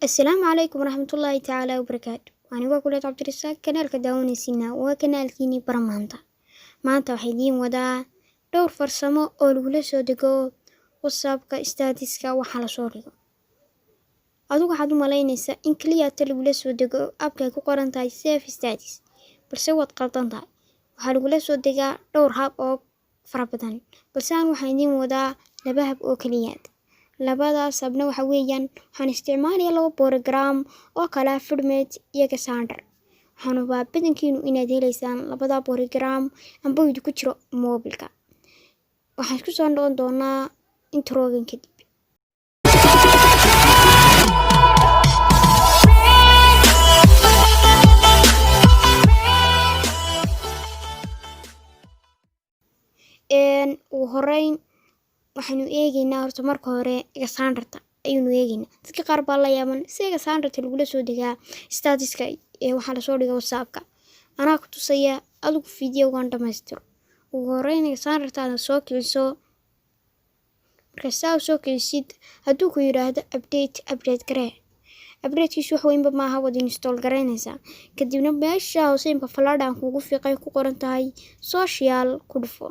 Asalaamu calaykum waraxmatullaahi tacaala wabarakaatu. Anigoo Kuleed Cabdirasaaq, kanaalka daawanaysiina waa kanaalkiinii bara. Maanta maanta waxaa idiin wadaa dhowr farsamo oo lagula soo dego WhatsAppka statuska waxa lasoo dhigo. Adigu waxaad u malaynaysaa in keliya ta lagula soo dego appka ay ku qoran tahay "save status", balse waad qaldan tahay. Waxaa lagula soo degaa dhowr hab oo fara badan, balse aan waxaan idiin wadaa laba hab oo keliya. Labadaas habna waxa weeyaan, waxaan isticmaalayaa laba program oo kala ah VidMate iyo Xander. Waxaan hubaa badankiinu inaad heleysaan labada program amba uu ku jiro moobilka. Waxaan isku soo noqon doonaa introgan kadib. Ugu horeyn waxaynu eegeynaa, horta marka hore Xanderta ayaynu eegeynaa. Dadka qaar baa la yaaban si Xanderta lagula soo degaa statuska ee waxaa lasoo dhiga WhatsAppka. Anaa ku tusaya, adigu fiidiyogan dhamaystiro. Ugu horeyn Xandertaada soo kiciso. Marka saa soo kicisid, hadduu ku yiraahdo update, update garee. Updatekiisu wax weynba maaha, waad install garaynaysaa. Kadibna meesha hoose imka falaadha aan kugu fiiqay ku qoran tahay "social" ku dhufo.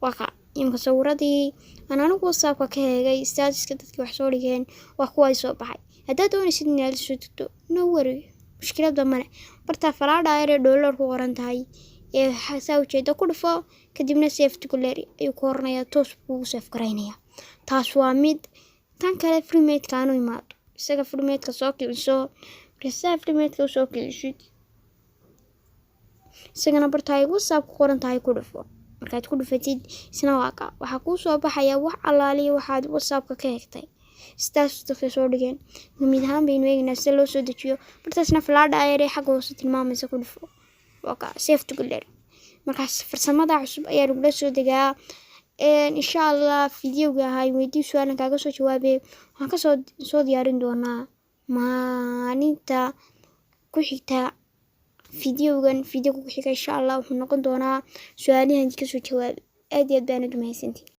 Waa ka imka sawiradii aan anigu WhatsAppka ka eegay statuska dadkii wax soo dhigeen, waa kuwa ay soo baxay. Haddaad doonaysid inaad la soo degto, no worry, mushkiladba male. Bartaa falaadha yaree "download" ku qoran tahay ee saa ujeeda ku dhufo. Kadibna "save to gallery" ayuu ku oranayaa, toos kugu save garaynaya. Taas waa mid. Tan kale, VidMate-ka aanu imaado. Isaga VidMate-ka soo kiciso. Marka saa VidMate-ka usoo kicisid, isagana barta ay "WhatsApp" ku qoran tahay ku dhufo. Markaad ku dhufatid, isna waa ka waxaa kuu soo baxaya wax allaaliya waxaad WhatsAppka ka hegtay sidaas dadka soo dhigeen. Mid ahaan baynu eegaynaa sida loo soo dejiyo. Bartaasna falaadha ayaree xagga hoose tilmaamaysa ku dhufo. Waa ka "save to gallery". Markaas farsamada cusub ayaa lagula soo degaa. Insha Allah fideoga ahaa weydii su-aalan kaaga soo jawaabay waxaan kasoo soo diyaarin doonaa maalinta ku xigta fideogan. Fideoga ku xiga insha Allah wuxuu noqon doonaa su-aalihan kasoo jawaabay. Aad iyo aad baanad umahadsantihin.